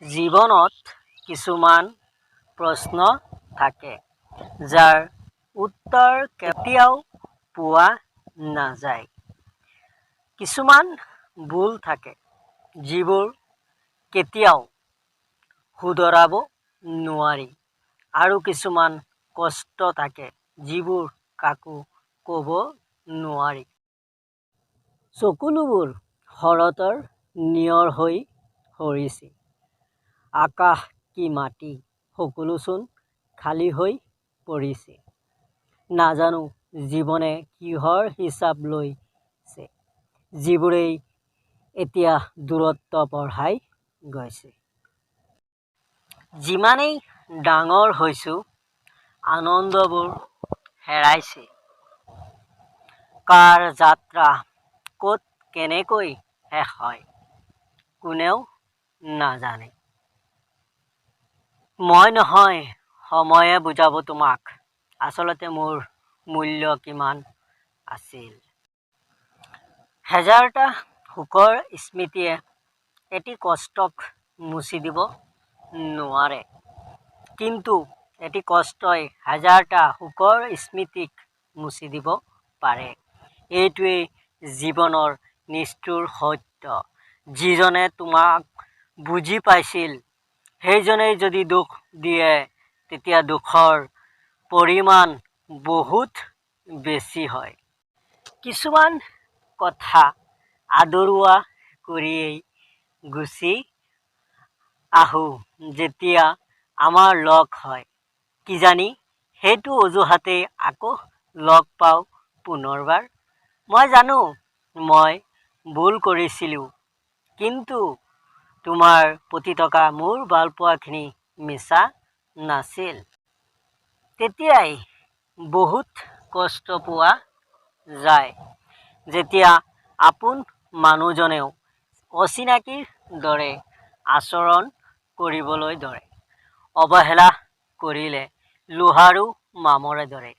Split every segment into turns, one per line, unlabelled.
জীৱনত কিছুমান প্ৰশ্ন থাকে, যাৰ উত্তৰ কেতিয়াও পোৱা নাযায়। কিছুমান ভুল থাকে, যিবোৰ কেতিয়াও শুধৰাব নোৱাৰি আৰু কিছুমান কষ্ট থাকে, যিবোৰ কাকো ক'ব নোৱাৰি। চকুলোবোৰ শৰতৰ নিয়ৰ হৈ সৰিছে। আকাশ কি মাটি, সকলোচোন খালী হৈ পৰিছে। নাজানো জীৱনে কিহৰ হিচাপ লৈছে, যিবোৰেই এতিয়া দূৰত্ব বঢ়াই গৈছে। যিমানেই ডাঙৰ হৈছো, আনন্দবোৰ হেৰাইছে। কাৰ যাত্ৰা ক'ত কেনেকৈ শেষ হয়, কোনেও নাজানে। মই নহয়, সময়ে বুজাব তোমাক আচলতে মোৰ মূল্য কিমান আছিল। হাজাৰটা সুখৰ স্মৃতিয়ে এটি কষ্টক মুচি দিব নোৱাৰে, কিন্তু এটি কষ্টই হাজাৰটা সুখৰ স্মৃতিক মুচি দিব পাৰে। এইটোৱেই জীৱনৰ নিষ্ঠুৰ সত্য। যিজনে তোমাক বুজি পাইছিল, সেইজনেই যদি দুখ দিয়ে, তেতিয়া দুখৰ পৰিমাণ বহুত বেছি হয়। কিছুমান কথা আধৰুৱা কৰিয়েই গুচি আহোঁ যেতিয়া আমাৰ লগ হয়। কিজানি সেইটো অজুহাতেই আকৌ লগ পাওঁ পুনৰবাৰ। মই জানো মই ভুল কৰিছিলোঁ, কিন্তু তোমাৰ প্ৰতি থকা মোৰ ভালপোৱাখিনি মিছা নাছিল। তেতিয়াই বহুত কষ্ট পোৱা যায়, যেতিয়া আপোন মানুহজনেও অচিনাকিৰ দৰে আচৰণ কৰিবলৈ ধৰে। অৱহেলা কৰিলে লোহাৰো মামৰে ধৰে।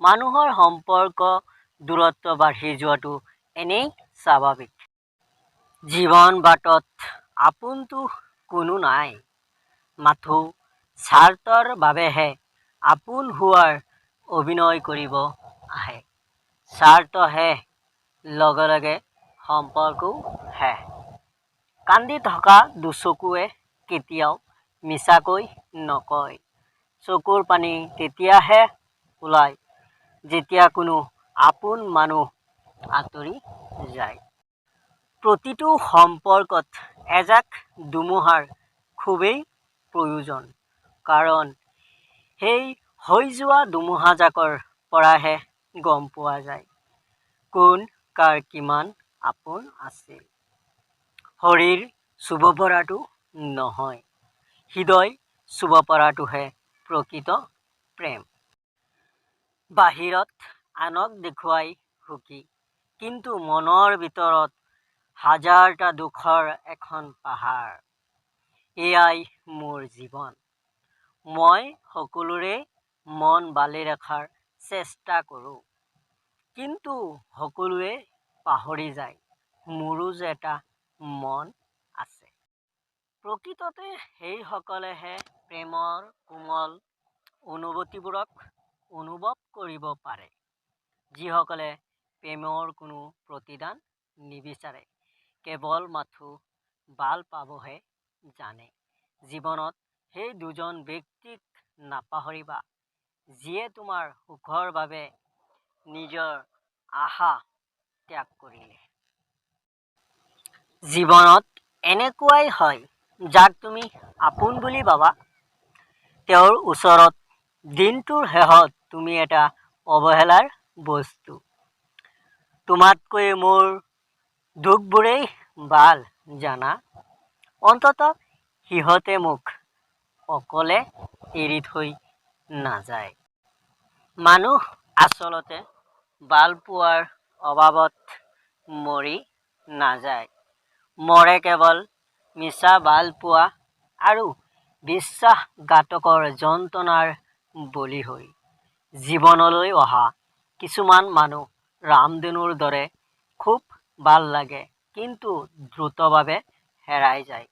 মানুহৰ সম্পৰ্ক দূৰত্ব বাঢ়ি যোৱাটো এনেই স্বাভাৱিক। জীৱন বাটত আপোনতো কোনো নাই, মাথোঁ স্বাৰ্থৰ বাবেহে আপোন হোৱাৰ অভিনয় কৰিব আহে। স্বাৰ্থ শেষ, লগে লগে সম্পৰ্কও শেষ। কান্দি থকা দুচকুৱে কেতিয়াও মিছাকৈ নকয়। চকুৰ পানী তেতিয়াহে ওলায়, যেতিয়া কোনো আপোন মানুহ আঁতৰি যায়। প্ৰতিটো সম্পৰ্কত এজাক ধুমুহাৰ খুবেই প্ৰয়োজন, কাৰণ সেই হৈ যোৱা ধুমুহাজাকৰ পৰাহে গম পোৱা যায়, কোন কাৰ কিমান আপোন আছিল। শৰীৰ চুব পৰাটো নহয়, হৃদয় চুব পৰাটোহে প্ৰকৃত প্ৰেম। বাহিৰত আনক দেখুৱাই সুখী, কিন্তু মনৰ ভিতৰত হাজাৰটা দুখৰ এখন পাহাৰ। এয়াই মোৰ জীৱন। মই সকলোৰে মন ভালে ৰখাৰ চেষ্টা কৰোঁ, কিন্তু সকলোৱে পাহৰি যায় মোৰো যে এটা মন আছে। প্ৰকৃততে সেইসকলেহে প্ৰেমৰ কোমল অনুভূতিবোৰক অনুভৱ কৰিব পাৰে, যিসকলে প্ৰেমৰ কোনো প্ৰতিদান নিবিচাৰে, কেৱল মাথোঁ ভাল পাবহে জানে। জীৱনত সেই দুজন ব্যক্তিক নাপাহৰিবা, যিয়ে তোমাৰ সুখৰ বাবে নিজৰ আশা ত্যাগ কৰিলে। জীৱনত এনেকুৱাই হয়, যাক তুমি আপোন বুলি ভাবা, তেওঁৰ ওচৰত দিনটোৰ শেষত তুমি এটা অৱহেলাৰ বস্তু। তোমাতকৈ মোৰ দুখবোৰেই ভাল জানা। অন্ততঃ সিহঁতে মোক অকলে এৰি থৈ নাযায়। মানুহ আচলতে ভালপোৱাৰ অভাৱত মৰি নাযায়, মৰে কেৱল মিছা ভালপোৱা আৰু বিশ্বাসঘাতকৰ যন্ত্ৰণাৰ বলি হৈ। জীৱনলৈ অহা কিছুমান মানুহ ৰামধেনুৰ দৰে, খুব ভাল লাগে, কিন্তু দ্ৰুতভাৱে হেৰাই যায়।